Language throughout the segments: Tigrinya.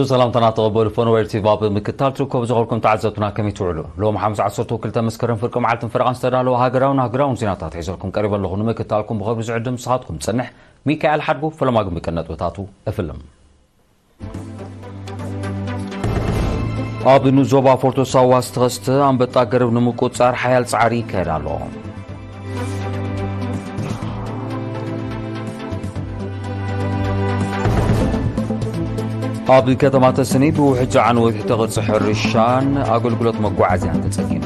ሰላምታና ተቐበሉ። ፎን ዌር ቲቪ ኣብ ምክታል ትርከቡ ዝኾንኩም ተዓዘብትና ከመይ ትውዕሉ? ሎም ሓሙስ ዓሰርተ ክልተ መስከረም ፍርቂ መዓልትን ፈረቓን ዝተዳለወ ሃገራውን ኣህጉራውን ዜናታት ሒዘልኩም ቀሪበ ኣለኹ። ንምክታልኩም ብኸብሪ ዝዕድም ንስኻትኩም ዝጸንሕ ሚካኤል ሓድጉ። ፈለማ ግን ብቀንዲ ነጥብታቱ እፍልም። ኣብ ንዞባ ፎርቶ ሳዋ ዝተኸስተ ኣንበጣ ገረብ ንምቁጽጻር ሓያል ጻዕሪ ይካየድ ኣሎ። ኣብ ከተማ ተሰነይ ብውሕጅ ዝዓነወ ትሕተ ቅርጺ ሕርሻን ኣገልግሎት መጓዓዝያን ተጸጊኑ።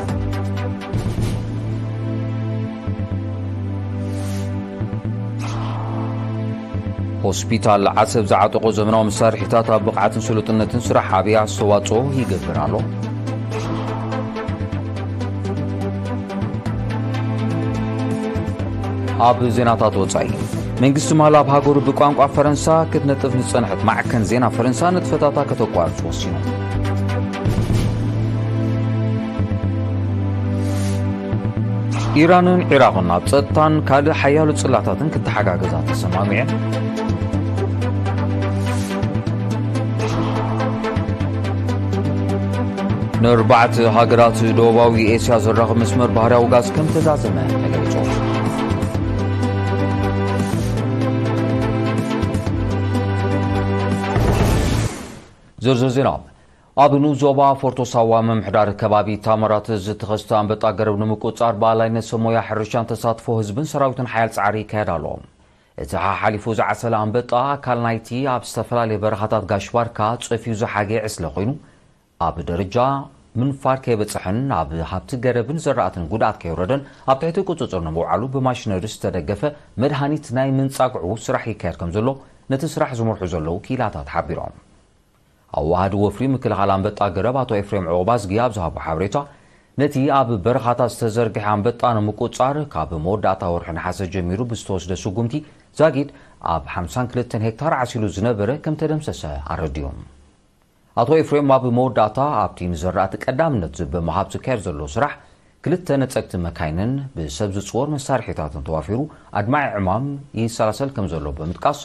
ሆስፒታል ዓሰብ ዝዓጠቖ ዘመናዊ መሳርሒታት ኣብ ብቕዓትን ስሉጥነትን ስራሕ ዓብዪ ኣስተዋፅኦ ይገብር ኣሎ። ኣብ ዜናታት ወፃኢ፣ መንግስቲ ማሊ ኣብ ሃገሩ ብቋንቋ ፈረንሳ ክትነጥፍ ንዝፀንሐት ማዕከን ዜና ፈረንሳ ንጥፈታታ ከተቋርጽ ወሲኑ። ኢራንን ዒራቕን ኣብ ጸጥታን ካልእ ሓያሎ ጽላታትን ክተሓጋገዛ ተሰማሚዐን። ንኣርባዕተ ሃገራት ደቡባዊ ኤስያ ዘራኽብ መስመር ባህርያዊ ጋዝ ከም ተዛዘመ ተገሊጹ። ዝርዝር ዜና። ኣብ ንኡስ ዞባ ፎርቶ ሳዋ ምምሕዳር ከባቢ ታማራት ዝተኸስተ ኣንበጣ ገረብ ንምቁጽጻር ብኣላይነት ሰብ ሞያ ሕርሻን ተሳትፎ ህዝብን ሰራዊትን ሓያል ጻዕሪ ይካየድ ኣሎ። እቲ ሓሓሊፉ ዝዓሰለ ኣንበጣ ኣካል ናይቲ ኣብ ዝተፈላለየ በረኻታት ጋሽ ባርካ ጸፊዩ ዝሓገየ ዕስለ ኮይኑ፣ ኣብ ደረጃ ምንፋር ከይበጽሐን ኣብ ሃብቲ ገረብን ዘራእትን ጉድኣት ከየውረደን ኣብ ትሕቲ ቁጽጽር ንምውዓሉ ብማሽነሪ ዝተደገፈ መድሃኒት ናይ ምንጻግዑ ስራሕ ይካየድ ከም ዘሎ ነቲ ስራሕ ዝመርሑ ዘለዉ ክኢላታት ሓቢሮም። ኣዋሃዲ ወፍሪ ምክልኻል ኣንበጣ ገረብ ኣቶ ኤፍሬም ዑቕባዝጊ ኣብ ዝሃቦ ሓበሬታ፣ ነቲ ኣብ በረኻታት ዝተዘርግሐ ኣንበጣ ንምቁጽጻር ካብ መወዳእታ ወርሒ ነሓሰ ጀሚሩ ብዝተወስደ ስጉምቲ ዛጊድ ኣብ ሓምሳን ክልተን ሄክታር ዓሲሉ ዝነበረ ከም ተደምሰሰ ኣረዲኦም። ኣቶ ኤፍሬም ኣብ መወዳእታ ኣብቲ ንዘራእቲ ቀዳምነት ዝህብ ብምሃብ ዝካየድ ዘሎ ስራሕ ክልተ ነጸግቲ መካይንን ብሰብ ዝጽወር መሳርሒታትን ተዋፊሩ ኣድማዒ ዕማም ይሰላሰል ከም ዘሎ ብምጥቃስ፣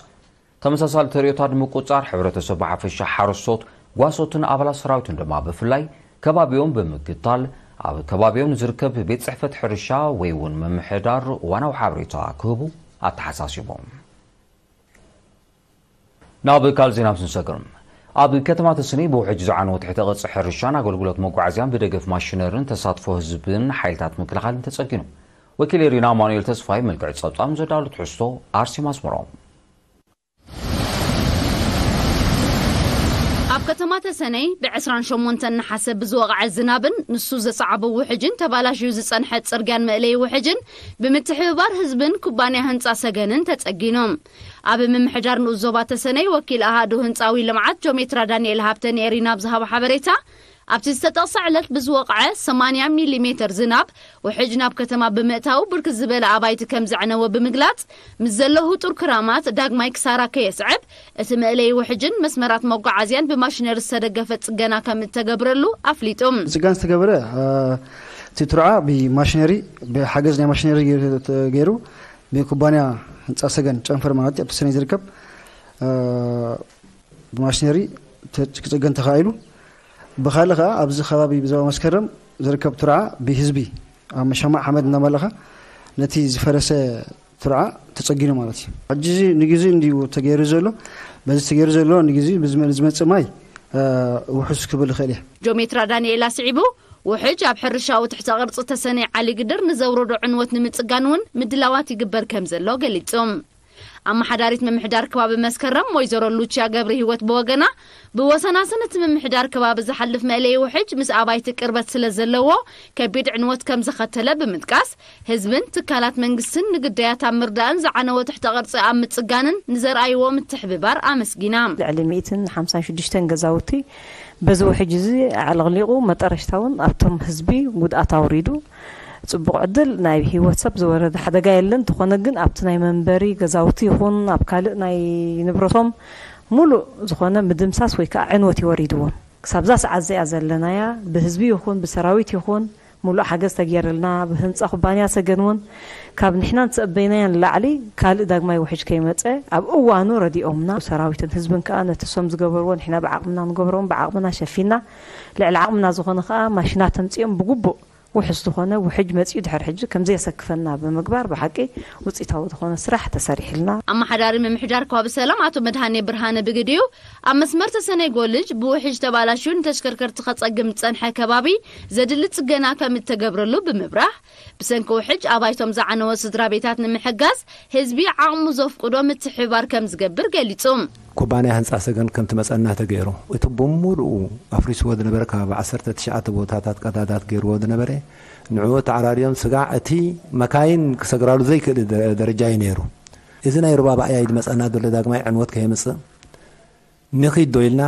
ተመሳሳሊ ተርእዮታት ንምቁጽጻር ሕብረተሰብ ብሓፈሻ ሓረስቶት፣ ጓሶትን ኣባላት ሰራዊትን ድማ ብፍላይ ከባቢኦም ብምክታል ኣብ ከባቢኦም ንዝርከብ ቤት ጽሕፈት ሕርሻ ወይ እውን ምምሕዳር እዋናዊ ሓበሬታ ክህቡ ኣተሓሳሲቦም። ናብ ካልእ ዜና ምስ ንሰግር፣ ኣብ ከተማ ተስኒ ብውሕጅ ዝዓነወ ትሕተ ቅርጺ ሕርሻን ኣገልግሎት መጓዓዝያን ብደገፍ ማሽነርን ተሳትፎ ህዝብን ሓይልታት ምክልኻልን ተጸጊኑ። ወኪል ኤሪና ኣማኑኤል ተስፋይ መልክዕ ጸብጻብ ዘዳሉ ትሕዝቶ ኣርሴማ ኣስመሮም። ኣብ ከተማ ተሰነይ ብ ዕስራን ሸሞንተን ነሓሰ ብዝወቕዐ ዝናብን ንሱ ዘሰዓቦ ውሕጅን ተባላሽዩ ዝጸንሐ ጽርግያን መእለዪ ውሕጅን ብምትሕብባር ህዝብን ኩባንያ ህንጻ ሰገንን ተጸጊኖም። ኣብ ምምሕዳር ንኡስ ዞባ ተሰነይ ወኪል ኣሃዱ ህንጻዊ ልምዓት ጆሜትራ ዳንኤል ሃብተ ንኤሪና ኣብ ዝሃቦ ሓበሬታ፣ ኣብቲ ዝተጠቕሰ ዕለት ብዝወቕዐ ሰማንያ ሚሊ ሜተር ዝናብ ውሕጅ ናብ ከተማ ብምእታው ብርክት ዝበለ ኣባይቲ ከም ዘዕነወ ብምግላጽ፣ ምስ ዘሎ ህጡር ክራማት ዳግማይ ክሳራ ከየስዕብ እቲ መእለዪ ውሕጅን መስመራት መጓዓዝያን ብማሽነሪ ዝተደገፈ ጽገና ከም እተገብረሉ ኣፍሊጡ። ጽገና ዝተገብረ፣ እ፣ እቲ ትርዓ ብማሽነሪ፣ ብሓገዝ ናይ ማሽነሪ ገይሩ፣ ገይሩ ብኩባንያ ህንጻ ሰገን ጨንፈር ማለት እዩ፣ ኣብ ተሰነይ ዝርከብ፣ እ፣ ብማሽነሪ ተ-፣ ክጽገን ተኻኢሉ። ብኻልእ ኸኣ ኣብዚ ከባቢ ብዞባ መስከረም ዝርከብ ትርዓ ብህዝቢ ኣብ መሸማዕ ሓመድ እናመለኸ ነቲ ዝፈረሰ ትርዓ ተጸጊኑ ማለት እዩ። ሕጂ እዚ ንግዜ እንድዩ ተገይሩ ዘሎ። በዚ ተገይሩ ዘሎ ንግዜ ብዝመ-፣ ዝመጽእ ማይ፣ እ፣ ውሑስ ክብል ይኽእል እየ። ጆሜትራ ዳንኤል ኣስዒቡ፣ ውሕጅ ኣብ ሕርሻዊ ትሕተ ቅርጺ ተሰነይ ዓሊ ግድር ንዘውረዶ ዕንወት ንምጽጋን እውን ምድላዋት ይግበር ከም ዘሎ ገሊጹ። ኣመሓዳሪት ምምሕዳር ከባቢ መስከረም ወይዘሮ ሉቺያ ገብረ ህይወት ብወገና፣ ብወሰናስን እቲ ምምሕዳር ከባቢ ዝሓልፍ መእለዪ ውሕጅ ምስ ኣባይቲ ቅርበት ስለ ዘለዎ ከቢድ ዕንወት ከም ዘኸተለ ብምጥቃስ፣ ህዝብን ትካላት መንግስትን ንግዳያት ኣብ ምርዳእን ዝዓነወ ትሕተ ቅርጺ ኣብ ምጽጋንን ንዘርኣይዎ ምትሕብባር ኣመስጊና። ልዕሊ ሚእትን ሓምሳን ሽዱሽተን ገዛውቲ በዚ ውሕጅ እዚ ኣዕለቕሊቑ፣ መጠረሽታ እውን ኣብቶም ህዝቢ ጉድኣት ኣውሪዱ። ጽቡቕ ዕድል፣ ናይ ህይወት ሰብ ዝወረደ ሓደጋ የለን። እንተኾነ ግን ኣብቲ ናይ መንበሪ ገዛውቲ ይኹን ኣብ ካልእ ናይ ንብረቶም ሙሉእ ዝኾነ ምድምሳስ ወይ ከዓ ዕንወት እዩ ወሪድዎም። ክሳብዛ ሰዓት እዚኣ ዘለናያ ብህዝቢ ይኹን ብሰራዊት ይኹን ሙሉእ ሓገዝ ተገይርልና፣ ብህንፃ ኩባንያ ሰገን እውን ካብ ንሕና እንተጸበይናዮ ንላዕሊ ካልእ ዳግማይ ውሕጅ ከይመጸ ኣብ እዋኑ ረዲኦምና። ሰራዊትን ህዝብን ከኣ ነቲ እሶም ዝገበርዎ ንሕና ብዓቕምና ንገብሮም ብዓቕምና ሸፊና፣ ልዕሊ ዓቕምና ዝኾነ ከኣ ማሽናት ተምጺኦም ብግቡእ ውሑስ ዝኾነ ውሕጅ መጺኡ ድሕሪ ሕጂ ከም ዘየሰክፈና ብምግባር ብሓቂ ውጽኢታዊ ዝኾነ ስራሕ ተሰሪሕልና። ኣመሓዳሪ ምምሕዳር ከባቢ ሰላም ኣቶ መድሃኔ ብርሃነ ብግዲኡ፣ ኣብ መስመር ተሰነይ ጎልጅ ብውሕጅ ተባላሽዩ ንተሽከርከርቲ ከጸግም ዝጸንሐ ከባቢ ዘድሊ ጽገና ከም እተገብረሉ ብምብራህ፣ ብሰንኪ ውሕጅ ኣባይቶም ዝዓነወ ስድራ ቤታት ንምሕጋዝ ህዝቢ ዓቕሙ ዘፍቅዶ ምትሕብባር ከም ዝገብር ገሊጹ። ኩባንያ ህንፃ ሰገን ከምቲ መፀና ተገይሩ፣ እቲ ብምሉኡ ኣፍሪስዎ ዝነበረ ከባቢ ዓሰርተ ትሽዓተ ቦታታት ቀዳዳት ገይርዎ ዝነበረ፣ ንዕኡ ተዓራርዮም ስጋዕ እቲ መካይን ክሰግራሉ ዘይክእል ደ-፣ ደረጃ እዩ ነይሩ። እዚ ናይ ሩባ ባእያይ ዝመፀና ዘሎ ዳግማይ ዕንወት ከየምፅእ ንኺድ ዶ ኢልና፣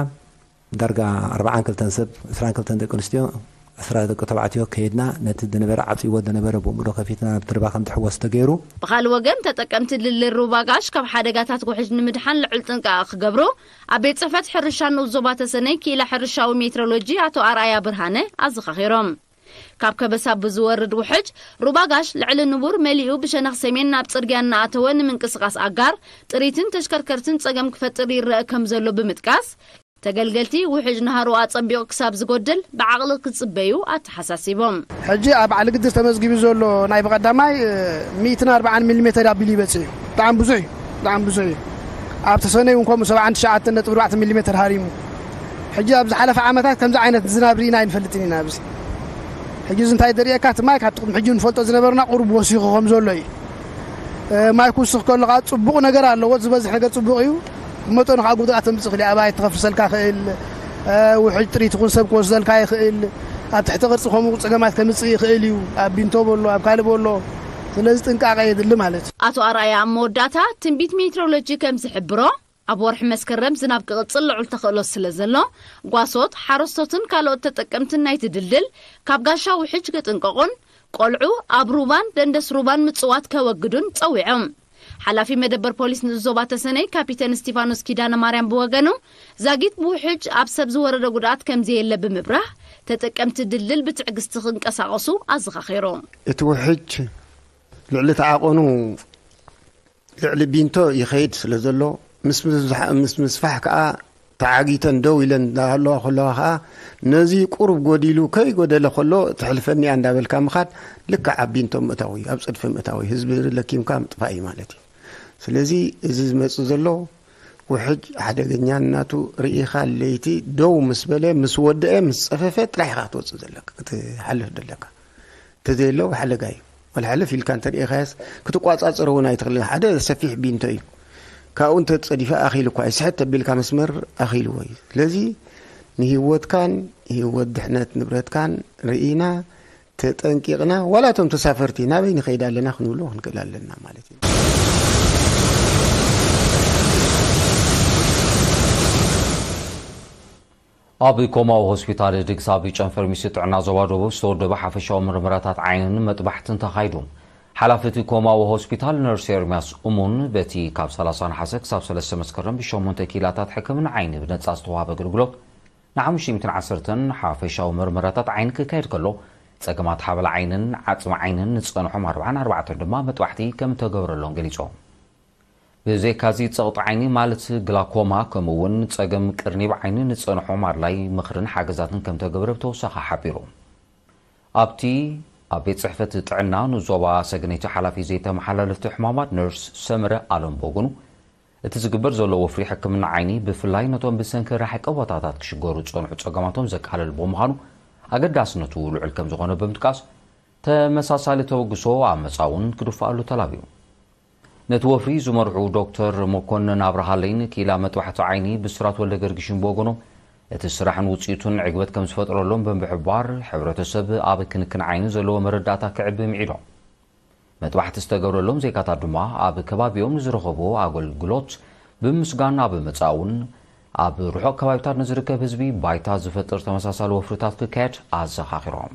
ዳርጋ ኣርባዓን ክልተን ሰብ፣ ዕስራን ክልተን ደቂ ኣንስትዮ፣ ዕስራ ደቂ ተባዕትዮ ከይድና፣ ነቲ ዝነበረ ዓጽይዎ ዝነበረ ብምሉኡ ከፊትና ናብቲ ሩባ ከም ትሕወስ ተገይሩ። ብኻልእ ወገን፣ ተጠቀምቲ ድልድል ሩባ ጋሽ ካብ ሓደጋታት ውሕጅ ንምድሓን ልዑል ጥንቃቐ ክገብሩ ኣብ ቤት ጽሕፈት ሕርሻን ንኡስ ዞባ ተሰነይ ክኢላ ሕርሻዊ ሜትሮሎጂ ኣቶ ኣርኣያ ብርሃነ ኣዘኻኺሮም። ካብ ከበሳ ብዝወርድ ውሕጅ ሩባ ጋሽ ልዕሊ ንቡር መሊኡ ብሸነኽ ሰሜን ናብ ጽርግያ እናኣተወ ንምንቅስቓስ ኣጋር ጥሪትን ተሽከርከርትን ጸገም ክፈጥር ይረአ ከም ዘሎ ብምጥቃስ፣ ተገልገልቲ ውሕጅ ናህሩ ኣጸቢቑ ክሳብ ዝጎድል ብዓቕሊ ክጽበዩ ኣተሓሳሲቦም። ሕጂ ኣብ ዓሊ ግድር ተመዝጊቡ ዘሎ ናይ ብቐዳማይ፣ እ፣ ሚእትን ኣርባዓን ሚሊሜተር ኣቢሉ ይበጽእ እዩ። ብጣዕሚ ብዙሕ እዩ። ብጣዕሚ ብዙሕ እዩ። ኣብ ተሰነይ እውን ከምኡ ሰብዓን ትሽዓተን ነጥቢ ኣርባዕተ ሚሊሜተር ሃሪሙ። ሕጂ ኣብ ዝሓለፈ ዓመታት ከምዚ ዓይነት ዝናብ ርኢና ኣይንፈልጥን ኢና። ኣብዚ ሕጂ እዚ እንታይ ዘርእየካ፣ እቲ ማይ ካብቲ ቅድሚ ሕጂ ንፈልጦ ዝነበርና ቁሩብ ወሲኹ ከም ዘሎ እዩ። እ፣ ማይ ክውስኽ ከሎ ከዓ ጽቡቕ ነገር ኣለዎ። ዝበዝሕ ነገር ጽቡቕ እዩ። መጠኑ ከዓ ጉድኣት ከምፅእ ይኽእል እዩ። ኣባይ ክተፍርሰልካ ይኽእል፣ እ፣ ውሕጅ ጥሪት ይኹን ሰብ ክወስደልካ ይኽእል። ኣብ ትሕቲ ቅርፂ ከምኡ ፀገማት ከምፅእ ይኽእል እዩ። ኣብ ቢንቶ በሎ፣ ኣብ ካልእ በሎ። ስለዚ ጥንቃቐ የድሊ ማለት እዩ። ኣቶ ኣርኣያ ኣብ መወዳእታ፣ ትንቢት ሜትሮሎጂ ከም ዝሕብሮ፣ ኣብ ወርሒ መስከረም ዝናብ ክቕጽል ልዑል ተኽእሎ ስለ ዘሎ፣ ጓሶት፣ ሓረስቶትን ካልኦት ተጠቀምትን ናይቲ ድልድል ካብ ጋሻ ውሕጅ ክጥንቀቑን ቆልዑ ኣብ ሩባን ደንደስ ሩባን ምጽዋት ከወግዱን ጸዊዖም። ሓላፊ መደበር ፖሊስ ንኡስ ዞባ ተሰነይ ካፒተን እስቲፋኖስ ኪዳነ ማርያም ብወገኑ፣ ዛጊት ብውሕጅ ኣብ ሰብ ዝወረደ ጉድኣት ከም ዘየለ ብምብራህ፣ ተጠቀምቲ ድልድል ብትዕግስቲ ክንቀሳቐሱ ኣዘኻኺሩ። እቲ ውሕጅ ልዕሊ እቲ ዓቐኑ ልዕሊ ቢንቶ ይኸይድ ስለ ዘሎ፣ ምስ ምብዛሕ-፣ ምስ ምስፋሕ ከኣ ተዓጊተን ደው ኢለን እንዳሃለዋ ከለዋ ከኣ፣ ነዚ ቁሩብ ጎዲሉ ከይጎደለ ከሎ ትሕልፈኒ እያ እንዳበልካ ምኻድ ልክዕ ኣብ ቢንቶ ምእታው እዩ፣ ኣብ ጽድፊ ምእታው እዩ። ህዝቢ ለኪምካ ምጥፋእ እዩ ማለት እዩ። ስለዚ እዚ ዝመጽእ ዘሎ ውሕጅ ሓደገኛነቱ ርኢኻ ለይቲ ደው ምስ በለ፣ ምስ ወደአ፣ ምስ ጸፈፈ ጥራሕ ኢኻ ክትወጽእ ዘለካ፣ ክትሓልፍ ዘለካ። እንተዘየሎ ሓደጋ እዩ። ወላ ሕልፍ ኢልካ እንተርኢኻዮስ ክትቋጻጸሮ እውን ኣይትኽእልን። ሓደ ሰፊሕ ቢንቶ እዩ። ካብኡ እንተጸዲፈ ኣኺሉ እኳ እዩ። ስሕት ተቢልካ መስመር ኣኺልዎ እዩ። ስለዚ ንህይወትካን ህይወት ድሕነት ንብረትካን ርኢና፣ ተጠንቂቕና፣ ዋላ እቶም ተሳፈርቲ ናበይ ንኸይድ ኣለና ክንብሎ ክንክእል ኣለና ማለት እዩ። ኣብ ኮማዊ ሆስፒታል ድግስ ኣብ ጨንፈር ሚኒስትሪ ጥዕና ዞባ ደቡብ ዝተወደበ ሓፈሻዊ ምርመራታት ዓይንን መጥባሕትን ተኻይዱ። ሓላፊ እቲ ኮማዊ ሆስፒታል ነርስ ኤርምያስ እሙን፣ በቲ ካብ ሰላሳ ነሓሰ ክሳብ ሰለስተ መስከረም ብሸሞንተ ክኢላታት ሕክምና ዓይኒ ብነጻ ዝተዋህበ ኣገልግሎት ንሓሙሽተ ሚእትን ዓሰርተን ሓፈሻዊ ምርመራታት ዓይኒ ክካየድ ከሎ፣ ጸገማት ሓበላ ዓይንን ዓጽሚ ዓይንን ንጸንሖም ኣርባዓን ኣርባዕተን ድማ መጥባሕቲ ከም እተገብረሎም ገሊጾም። ብዘይካዚ ጸቕጢ ዓይኒ ማለት ግላኮማ፣ ከምኡ እውን ጸገም ቅርኒብ ዓይኒ ንጸንሖም ኣድላይ ምኽርን ሓገዛትን ከም ተገብረ ብተወሳኺ ሓቢሩ። ኣብቲ ኣብ ቤት ጽሕፈት ጥዕና ንዞባ ሰገነይቲ ሓላፊ ዘይተመሓላለፍቲ ሕማማት ነርስ ሰመረ ኣለም ብወገኑ፣ እቲ ዝግበር ዘሎ ወፍሪ ሕክምና ዓይኒ ብፍላይ ነቶም ብሰንኪ ርሕቂ ቦታታት ክሽገሩ ዝጸንሑ ጸገማቶም ዘቃልል ብምዃኑ ኣገዳስነቱ ልዑል ከም ዝኾነ ብምጥቃስ፣ ተመሳሳሊ ተበግሶ ኣብ መጻ እውን ክድፋኣሉ ተላብዩ። ነቲ ወፍሪ ዝመርሑ ዶክተር መኮንን ኣብርሃለይን ክኢላ መጥባሕቲ ዓይኒ ብስራት ወልደ ገርግሽን ብወገኖም፣ እቲ ስራሕን ውጽኢቱን ዕግበት ከም ዝፈጥረሎም ብምሕባር፣ ሕብረተሰብ ኣብ ክንክን ዓይኒ ዘለዎ መረዳእታ ክዕቢ ምዒዶም። መጥባሕቲ ዝተገብረሎም ዜጋታት ድማ ኣብ ከባቢኦም ንዝረኸብዎ ኣገልግሎት ብምስጋን ኣብ መጻ እውን ኣብ ርሑቕ ከባቢታት ንዝርከብ ህዝቢ ባይታ ዝፈጥር ተመሳሳሊ ወፍርታት ክካየድ ኣዘኻኺሮም።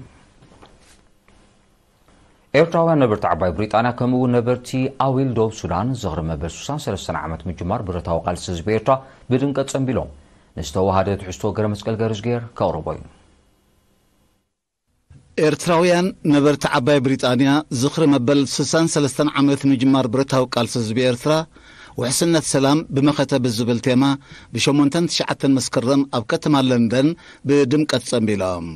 ኤርትራውያን ነበርቲ ዓባይ ብሪጣንያ ከምኡ እውን ነበርቲ ኣዊል ዶብ ሱዳን ዝኽሪ መበል ሱሳን ሰለስተን ዓመት ምጅማር ብረታዊ ቃልሲ ህዝቢ ኤርትራ ብድምቀት ጸንቢሎም። ንዝተዋሃደ ትሕዝቶ ገረ መስቀል ገርዝጌር ከቕርቦ እዩ። ኤርትራውያን ነበርቲ ዓባይ ብሪጣንያ ዝኽሪ መበል ስሳን ሰለስተን ዓመት ምጅማር ብረታዊ ቃልሲ ህዝቢ ኤርትራ፣ ውሕስነት ሰላም ብመኸተ ብዝብል ቴማ፣ ብሸሞንተን ትሽዓተን መስከረም ኣብ ከተማ ለንደን ብድምቀት ጸንቢሎም።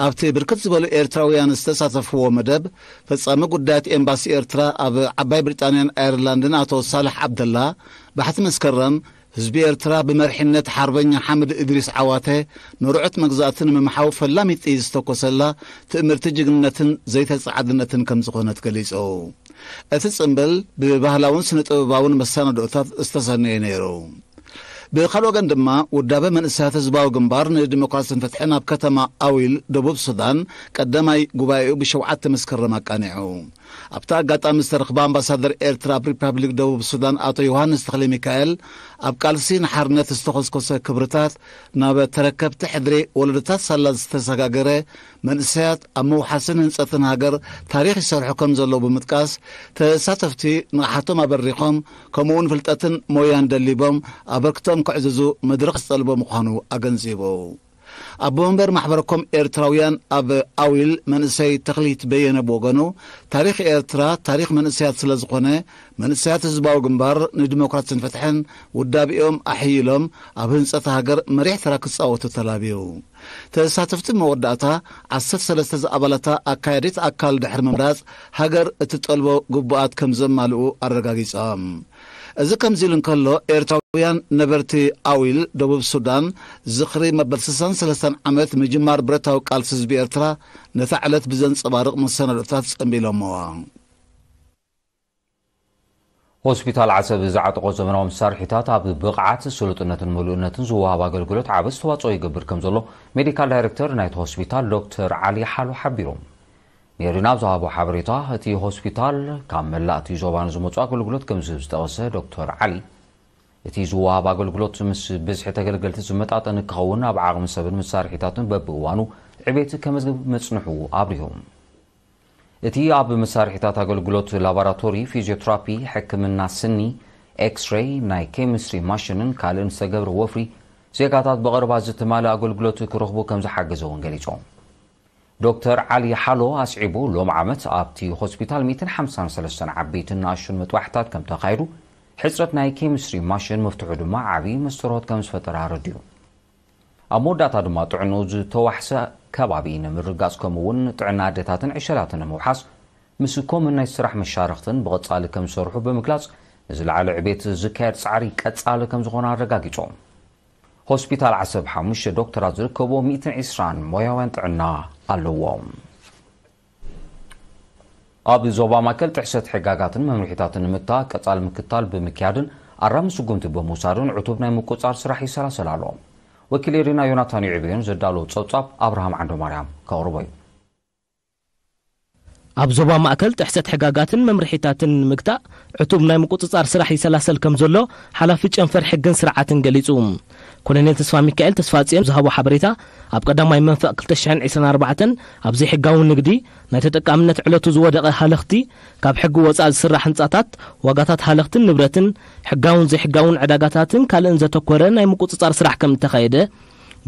ኣብቲ ብርክት ዝበሉ ኤርትራውያን ዝተሳተፍዎ መደብ፣ ፈጻሚ ጉዳያት ኤምባሲ ኤርትራ ኣብ ዓባይ ብሪጣንያን ኣየርላንድን ኣቶ ሳልሕ ዓብደላ፣ ባሕቲ መስከረም፣ ህዝቢ ኤርትራ ብመርሒነት ሓርበኛ ሓምድ እድሪስ ዓዋተ፣ ንርዑት መግዛእቲ ንምምሓው ፈላሚት ጥይት ዝተኮሰላ፣ ትእምርቲ ጅግንነትን ዘይተጸዓድነትን ከም ዝኾነት ገሊጹ። እቲ ጽምብል ብባህላውን ስነ-ጥበባውን መሰናድኦታት ዝተሰነየ ነይሩ። ብኻልእ ወገን ድማ፣ ውዳበ መንእሰያት ህዝባዊ ግንባር ንዲሞክራስን ፍትሕን ኣብ ከተማ ኣዊል፣ ደቡብ ሱዳን፣ ቀዳማይ ጉባኤኡ ብሸውዓተ መስከረም ኣቃኒዑ። ኣብቲ ኣጋጣሚ ዝተረኽበ ኣምባሳደር ኤርትራ ኣብ ሪፓብሊክ ደቡብ ሱዳን ኣቶ ዮሃንስ ተኽለ ሚካኤል፣ ኣብ ቃልሲ ንሓርነት ዝተኾስኮሰ ክብርታት ናብ ተረከብቲ ሕድሪ ወለዶታት ሳላ ዝተሰጋገረ፣ መንእሰያት ኣብ ምውሓስን ህንጸትን ሃገር ታሪኽ ይሰርሑ ከም ዘለዉ ብምጥቃስ፣ ተሳተፍቲ ንቕሓቶም ኣበሪኾም፣ ከምኡውን ፍልጠትን ሞያን ደሊቦም ኣበርክቶም ከዕዝዙ መድረኽ ዝጠልቦ ምዃኑ ኣገንዚቡ። ኣቦ መንበር ማሕበረ ኮም ኤርትራውያን ኣብ ኣዊል መንእሰይ ተኽሊት በየነ ብወገኑ፣ ታሪኽ ኤርትራ ታሪኽ መንእሰያት ስለ ዝኾነ፣ መንእሰያት ህዝባዊ ግንባር ንዲሞክራስን ፍትሕን ውዳቤኦም ኣሕይሎም ኣብ ህንጸት ሃገር መሪሕ ተራ ክጻወቱ ተላብዩ። ተሳተፍቲ መወዳእታ ዓሰርተ ሰለስተ ዝኣባላታ ኣካያዲት ኣካል ድሕሪ ምምራጽ፣ ሃገር እትጠልቦ ግቡኣት ከም ዘማልኡ ኣረጋጊጾም። እዚ ከምዚ ኢሉ እንከሎ፣ ኤርትራውያን ነበርቲ ኣዊል፣ ደቡብ ሱዳን፣ ዝኽሪ መበል ስሳን ሰለስተን ዓመት ምጅማር ብረታዊ ቃልሲ ህዝቢ ኤርትራ ነታ ዕለት ብዘንጸባርቕ መሰናዶታት ጸንቢሎምዋ። ሆስፒታል ዓሰብ ዝዓጠቖ ዘመናዊ መሳርሒታት ኣብ ብቕዓት፣ ስሉጥነትን ምሉእነትን ዝወሃብ ኣገልግሎት ዓቢ ኣስተዋጽኦ ይገብር ከም ዘሎ ሜዲካል ዳይሬክተር ናይቲ ሆስፒታል ዶክተር ዓሊ ሓሎ ሓቢሮም። ኔሪና ኣብ ዝሃቦ ሓበሬታ፣ እቲ ሆስፒታል ካብ መላእ እቲ ዞባ ንዝመጹ ኣገልግሎት ከም ዝህብ ዝጠቐሰ ዶክተር ዓሊ፣ እቲ ዝወሃብ ኣገልግሎት ምስ ብዝሒ ተገልገልቲ ዝመጣጠን ክኸውን፣ ኣብ ዓቕሚ ሰብን መሳርሒታትን በብእዋኑ ዕቤት ከመዝግብ ምጽንሑ ኣብሪሆም። እቲ ኣብ መሳርሒታት ኣገልግሎት ላቦራቶሪ፣ ፊዚዮትራፒ፣ ሕክምና ስኒ፣ ኤክስሬይ፣ ናይ ኬሚስትሪ ማሽንን ካልእን ዝተገብረ ወፍሪ፣ ዜጋታት ብቐረባ ዝተማልአ ኣገልግሎት ክረኽቡ ከም ዝሓገዘ እውን ገሊጾም። ዶክተር ዓሊ ሓሎ ኣስዒቡ፣ ሎም ዓመት ኣብቲ ሆስፒታል ሚእትን ሓምሳን ሰለስተን ዓበይትን ንኣሽቱን መጥባሕታት ከም ተኻየዱ፣ ሕጽረት ናይ ኬሚስትሪ ማሽን ምፍትሑ ድማ ዓቢ መስተርሆት ከም ዝፈጠረ ኣረዲኡ። ኣብ መወዳእታ ድማ ጥዕንኡ ዝተዋሕሰ ከባቢ ንምርጋጽ፣ ከምኡ እውን ጥዕና ኣዴታትን ዕሸላትን ንምውሓስ፣ ምስ ኮምን ናይ ስራሕ መሻርኽትን ብቐጻሊ ከም ዝሰርሑ ብምግላጽ፣ ንዝለዓለ ዕቤት ዝካየድ ጻዕሪ ቀጻሊ ከም ዝኾነ ኣረጋጊጾም። ሆስፒታል ዓሰብ ሓሙሽተ ዶክተራት ዝርከብዎ ሚእትን ዕስራን ሞያውያን ጥዕና ኣለዎም። ኣብ ዞባ ማእከል ጥሕሰት ሕጋጋትን መምርሒታትን ንምግታእ ቀጻሊ ምክትታል ብምክያድን ኣራሚ ስጉምቲ ብምውሳድን ዕቱብ ናይ ምቁጽጻር ስራሕ ይሰላሰል ኣሎ። ወኪል ኤሪና ዮናታን ይዕብዮን ዘዳለዎ ጸብጻብ ኣብርሃም ዓንዶማርያም ከቕርቦ እዩ። ኣብ ዞባ ማእከል ጥሕሰት ሕጋጋትን መምርሒታትን ንምግታእ ዕቱብ ናይ ምቁጽጻር ስራሕ ይሰላሰል ከም ዘሎ ሓላፊ ጨንፈር ሕግን ስርዓትን ገሊጹ። ኮሎኔል ተስፋ ሚካኤል ተስፋጽዮን ዝሃቦ ሓበሬታ፣ ኣብ ቀዳማይ መንፈቕ ክልተ ሽሕን ዕስራን ኣርባዕተን ኣብ ዘይሕጋዊ ንግዲ ናይ ተጠቃምነት ዕለቱ ዝወደቐ ሃለኽቲ፣ ካብ ሕጊ ወጻኢ ዝስራሕ ህንጻታት፣ ዋጋታት ሃለኽትን ንብረትን፣ ሕጋውን ዘይሕጋውን ዕዳጋታትን ካልእን ዘተኮረ ናይ ምቁጽጻር ስራሕ ከም እተኻየደ፣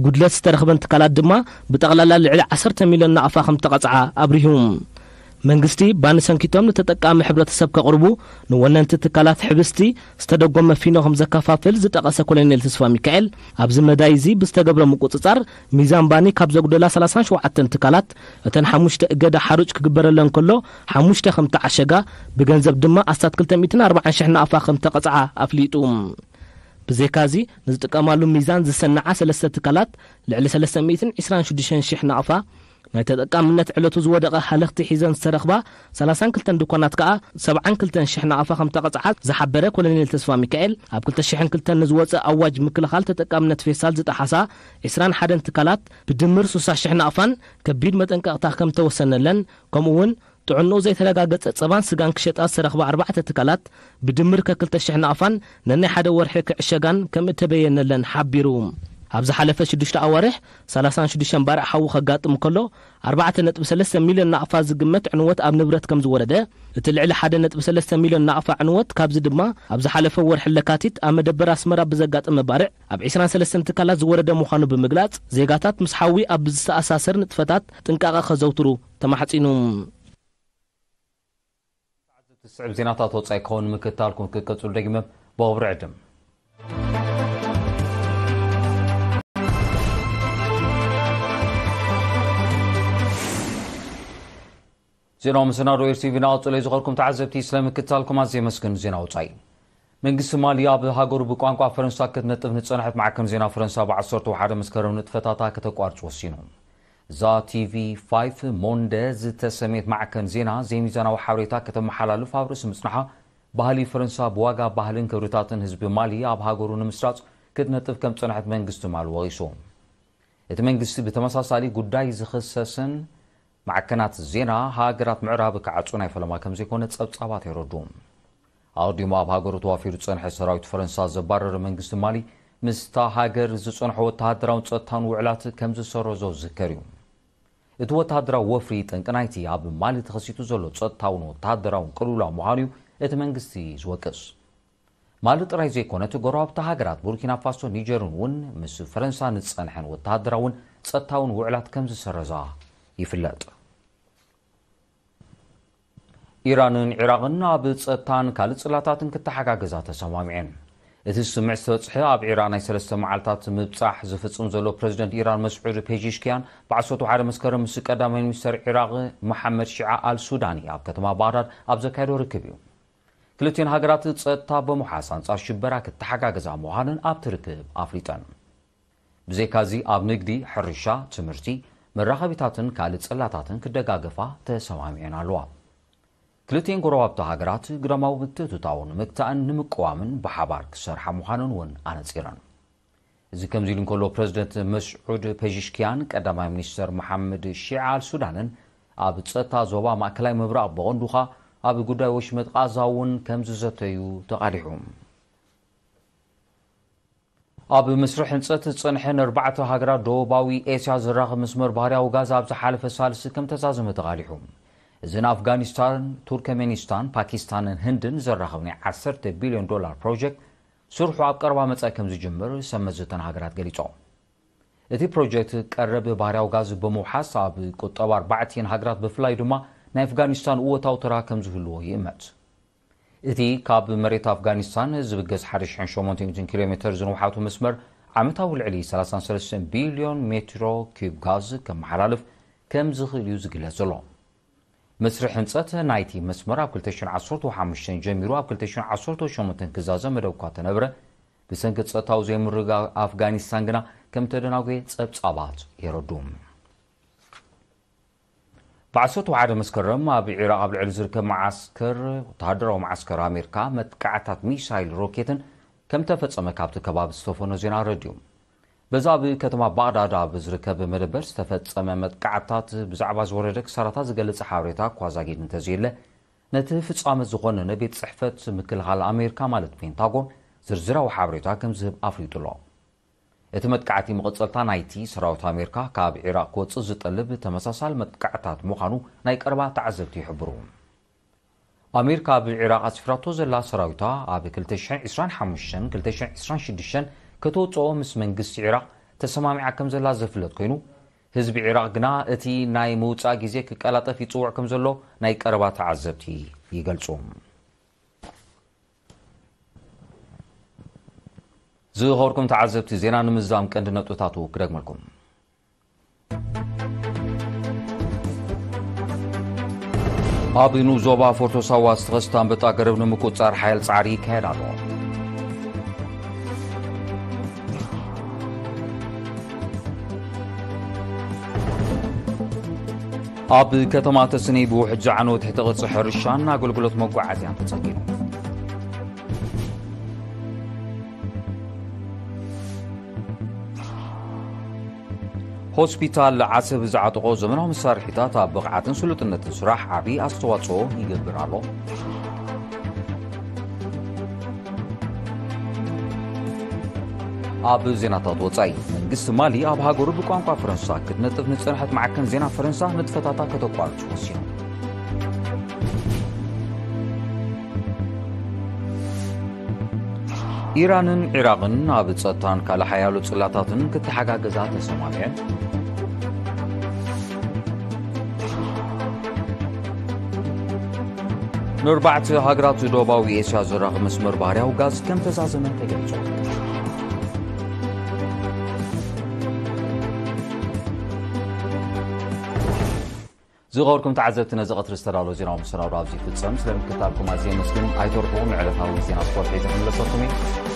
ጉድለት ዝተረኽበን ትካላት ድማ ብጠቕላላ ልዕሊ ዓሰርተ ሚልዮን ናቕፋ ከም ተቐጽዓ ኣብሪሁ። መንግስቲ ባኒ ሰንኪቶም ንተጠቃሚ ሕብረተሰብ ከቕርቡ ንወነንቲ ትካላት ሕብስቲ ዝተደጎመ ፊኖ ከም ዘከፋፍል ዝጠቐሰ ኮሎኔል ተስፋ ሚካኤል፣ ኣብዚ መዳይ እዚ ብዝተገብረ ምቁጽጻር ሚዛን ባኒ ካብ ዘጉደላ ሰላሳን ሸውዓተን ትካላት፣ እተን ሓሙሽተ እገዳ ሓሩጭ ክግበረለን ከሎ፣ ሓሙሽተ ከም ተዓሸጋ፣ ብገንዘብ ድማ ኣስታት ክልተ ሚእትን ኣርባዓን ሽሕ ናቕፋ ከም ተቐጽዓ ኣፍሊጡ። ብዘይካዚ፣ ንዝጥቀማሉ ሚዛን ዝሰንዓ ሰለስተ ትካላት ልዕሊ ሰለስተ ሚእትን ዕስራን ሽዱሽተን ሽሕ ናቕፋ፣ ናይ ተጠቃምነት ዕለቱ ዝወደቐ ሃለኽቲ ሒዘን ዝተረኽባ ሰላሳን ክልተን ድኳናት ከኣ ሰብዓን ክልተን ሽሕ ናቕፋ ከም ተቐጽዓ ዝሓበረ ኮሎኔል ተስፋ ሚካኤል፣ ኣብ ክልተ ሽሕን ክልተን ንዝወጸ ኣዋጅ ምክልኻል ተጠቃምነት ፌስታል ዝጠሓሳ ዕስራን ሓደን ትካላት ብድምር ሱሳ ሽሕ ናቕፋን ከቢድ መጠንቀቕታ ከም ተወሰነለን፣ ከምኡ እውን ጥዕንኡ ዘይተረጋገጸ ጸባን ስጋን ክሸጣ ዝተረኽባ ኣርባዕተ ትካላት ብድምር ከክልተ ሽሕ ናቕፋን ነናይ ሓደ ወርሒ ክዕሸጋን ከም እተበየነለን ሓቢሩ። ኣብ ዝሓለፈ ሽዱሽተ ኣዋርሕ ሰላሳን ሽዱሽተን ባርዕ ሓዊ ከጋጥም ከሎ፣ ኣርባዕተ ነጥቢ ሰለስተ ሚልዮን ናቕፋ ዝግመት ዕንወት ኣብ ንብረት ከም ዝወረደ፣ እቲ ልዕሊ ሓደ ነጥቢ ሰለስተ ሚልዮን ናቕፋ ዕንወት ካብዚ ድማ ኣብ ዝሓለፈ ወርሒ ለካቲት ኣብ መደበር ኣስመራ ብዘጋጠመ ባርዕ ኣብ ዕስራን ሰለስተን ትካላት ዝወረደ ምዃኑ ብምግላጽ፣ ዜጋታት ምስ ሓዊ ኣብ ዝተኣሳሰር ንጥፈታት ጥንቃቐ ከዘውትሩ ተማሕጺኑ። ትስዕብ ዜናታት ወጻኢ ክኸውን ምክታልኩም ክቀጽሉ ደጊመ ብኽብሪ ዕድም። ዜናዊ መሰናዶ ኤርቲቪ ናቐጽሎ እዩ። ዝኸርኩም ተዓዘብቲ ስለ ምክታልኩም ኣዝየ የመስግን። ዜና ወጻኢ። መንግስቲ ማሊ ኣብ ሃገሩ ብቋንቋ ፈረንሳ ክትነጥፍ ንጸንሐት ማዕከን ዜና ፈረንሳ ብ ዓሰርተ ሓደ መስከረም ንጥፈታታ ከተቋርጽ ወሲኑ። እዛ ቲቪ ፋይፍ ሞንደ ዝተሰምየት ማዕከን ዜና ዘይሚዛናዊ ሓበሬታ ከተመሓላልፍ ኣብ ርእሲ ምጽንሓ፣ ባህሊ ፈረንሳ ብዋጋ ባህልን ክብርታትን ህዝቢ ማሊ ኣብ ሃገሩ ንምስራጽ ክትነጥፍ ከም ጸንሐት መንግስቲ ማሊ ወቒሱ። እቲ መንግስቲ ብተመሳሳሊ ጉዳይ ዝኽሰስን ማዕከናት ዜና ሃገራት ምዕራብ ክዓጹ ናይ ፈለማ ከም ዘይኮነ ጸብጻባት የረዱ። ኣቐዲሙ ኣብ ሃገሩ ተዋፊሩ ዝጸንሐ ሰራዊት ፈረንሳ ዘባረረ መንግስቲ ማሊ፣ ምስታ ሃገር ዝጸንሖ ወተሃደራውን ጸጥታውን ውዕላት ከም ዝሰረዞ ዝዝከር እዩ። እቲ ወተሃደራዊ ወፍሪ ጠንቂ ናይቲ ኣብ ማሊ ተኸሲቱ ዘሎ ጸጥታውን ወተሃደራውን ቅልውላው ምዃኑ እዩ እቲ መንግስቲ ዝወቅስ። ማሊ ጥራይ ዘይኮነት፣ ጎረባብቲ ሃገራት ቡርኪና ፋሶ፣ ኒጀርን እውን ምስ ፈረንሳ ንዝጸንሐን ወተሃደራውን ጸጥታውን ውዕላት ከም ዝሰረዛ ይፍለጥ። ኢራንን ዒራቕን ኣብ ጸጥታን ካልእ ጽላታትን ክተሓጋገዛ ተሰማሚዐን። እቲ ስምምዕ ዝተበጽሐ ኣብ ዒራቕ ናይ ሰለስተ መዓልታት ምብጻሕ ዝፍጽም ዘሎ ፕረዚደንት ኢራን መስዑድ ፔዚሽኪያን ብ ዓሰርተ ሓደ መስከረም ምስ ቀዳማይ ሚኒስተር ዒራቕ መሓመድ ሺዓ ኣል ሱዳኒ ኣብ ከተማ ባግዳድ ኣብ ዘካየዶ ርክብ እዩ። ክልቲኤን ሃገራት ጸጥታ ብምውሓስ ኣንጻር ሽበራ ክተሓጋገዛ ምዃነን ኣብቲ ርክብ ኣፍሊጠን። ብዘይካዚ ኣብ ንግዲ፣ ሕርሻ፣ ትምህርቲ፣ መራኸቢታትን ካልእ ጽላታትን ክደጋገፋ ተሰማሚዐን ኣለዋ። ክልቲኤን ጎረባብቲ ሃገራት ግዳማዊ ምትእትታው ንምግታእን ንምቅዋምን ብሓባር ክሰርሓ ምዃነን እውን ኣነጺረን። እዚ ከምዚ ኢሉ እንከሎ፣ ፕረዚደንት መስዑድ ፔዚሽኪያን ቀዳማይ ሚኒስተር መሓመድ ሺዓ ኣል ሱዳንን ኣብ ጸጥታ ዞባ ማእከላይ ምብራቕ ብቐንዱ ኸኣ ኣብ ጉዳይ ወሽመጥ ቃዛ እውን ከም ዝዘተዩ ተቓሊሑ። ኣብ መስርሕ ህንጸት ዝጸንሐ ንኣርባዕተ ሃገራት ደቡባዊ ኤስያ ዘራኽብ መስመር ባህርያዊ ጋዝ ኣብ ዝሓለፈ ሳልስቲ ከም ተዛዘመ ተቓሊሑ። እዚ ንኣፍጋኒስታን፣ ቱርከሜኒስታን፣ ፓኪስታንን ህንድን ዘራኽብ ናይ ዓሰርተ ቢልዮን ዶላር ፕሮጀክት ስርሑ ኣብ ቀረባ መጻኢ ከም ዝጅምር ሰብ መዚ እተን ሃገራት ገሊጾም። እቲ ፕሮጀክት ቀረብ ባህርያዊ ጋዝ ብምውሓስ ኣብ ቁጠባ ኣርባዕቲኤን ሃገራት ብፍላይ ድማ ናይ ኣፍጋኒስታን እወታዊ ተራ ከም ዝህልዎ ይእመት። እቲ ካብ መሬት ኣፍጋኒስታን ዝብገስ ሓደ ሽሕን ሸሞንተ ሚእትን ኪሎ ሜተር ዝንውሓቱ መስመር ዓመታዊ ልዕሊ ሰላሳን ሰለስተን ቢልዮን ሜትሮ ኪዩብ ጋዝ ከመሓላልፍ ከም ዝኽእል እዩ ዝግለጽ ዘሎ። መስርሕ ህንጸት ናይቲ መስመር ኣብ ክልተ ሽሕን ዓሰርተ ሓሙሽተን ጀሚሩ ኣብ ክልተ ሽሕን ዓሰርተ ሸሞንተን ክዛዘም መደብ እኳ እንተነበረ፣ ብሰንኪ ጸጥታዊ ዘይምርግጋእ ኣፍጋኒስታን ግና ከም ተደናጎየ ጸብጻባት የረዱ። ብ ዓሰርተ ሓደ መስከረም ኣብ ዒራቕ ኣብ ልዕሊ ዝርከብ መዓስከር፣ ወተሃደራዊ መዓስከር ኣሜሪካ መጥቃዕታት ሚሳይል ሮኬትን ከም ተፈጸመ ካብቲ ከባቢ ዝተፈኖ ዜና ኣረድዩ። በዛ ኣብ ከተማ ባግዳድ ኣብ ዝርከብ መደበር ዝተፈጸመ መጥቃዕታት ብዛዕባ ዝወረደ ክሳራታት ዝገልጽ ሓበሬታ እኳ ዛጊድ እንተዘየለ፣ ነቲ ፍጻመ ዝኾነነ ቤት ጽሕፈት ምክልኻል ኣሜሪካ ማለት ፔንታጎን ዝርዝራዊ ሓበሬታ ከም ዝህብ ኣፍሊጡ ኣሎ። እቲ መጥቃዕቲ መቐጸልታ ናይቲ ሰራዊት ኣሜሪካ ካብ ዒራቕ ክወጽእ ዝጠልብ ተመሳሳሊ መጥቃዕታት ምዃኑ ናይ ቀረባ ተዓዘብቲ ይሕብሩ። ኣሜሪካ ኣብ ዒራቕ ኣስፊራቶ ዘላ ሰራዊታ ኣብ ክልተ ሽሕን ዕስራን ሓሙሽተን ክልተ ሽሕን ዕስራን ሽዱሽተን ከተውጽኦ ምስ መንግስቲ ዒራቕ ተሰማሚዓ ከም ዘላ ዝፍለጥ ኮይኑ፣ ህዝቢ ዒራቕ ግና እቲ ናይ ምውጻእ ግዜ ክቀላጠፍ ይጽውዕ ከም ዘሎ ናይ ቀረባ ተዓዘብቲ ይገልጹ። ዝኸበርኩም ተዓዘብቲ ዜና ንምዝዛም ቀንዲ ነጥብታቱ ክደግመልኩም። ኣብ ንኡስ ዞባ ፎርቶ ሳዋ ዝተኸስተ ኣንበጣ ገረብ ንምቁጽጻር ሓያል ጻዕሪ ይካየድ ኣሎ። ኣብ ከተማ ተስነይ ብውሕጅ ዝዓነወ ትሕቲ ቅርጺ ሕርሻን ኣገልግሎት መጓዓዝያን ተጸጊኑ። ሆስፒታል ዓሰብ ዝዓጠቖ ዘመናዊ መሳርሒታት ኣብ ብቕዓትን ስሉጥነትን ስራሕ ዓቢ ኣስተዋጽኦ ይገብር ኣሎ። ኣብ ዜናታት ወጻኢ፣ መንግስቲ ማሊ ኣብ ሃገሩ ብቋንቋ ፈረንሳ ክትነጥፍ ንጸንሐት ማዕከን ዜና ፈረንሳ ንጥፈታታ ከተቋርጽ ወሲኑ። ኢራንን ዒራቕን ኣብ ጸጥታን ካልእ ሓያሎ ጽላታትን ክተሓጋገዛ ተሰማሚዐን። ንኣርባዕተ ሃገራት ዶባዊ ኤስያ ዘራኽብ መስመር ባህርያዊ ጋዝ ከም ተዛዘመ ተገሊጹ። ዝኸበርኩም ተዓዘብቲ፣ ነዚ ቀትሪ ዝተዳለወ ዜናዊ መሰናዶ ኣብዚ ይፍጸም። ስለ ምክትታልኩም ኣዝየ የመስግን። ኣይተርፍኹም፣ ንዕለታዊ ዜና ስፖርት ሒዘ ክምለሰኩም እየ።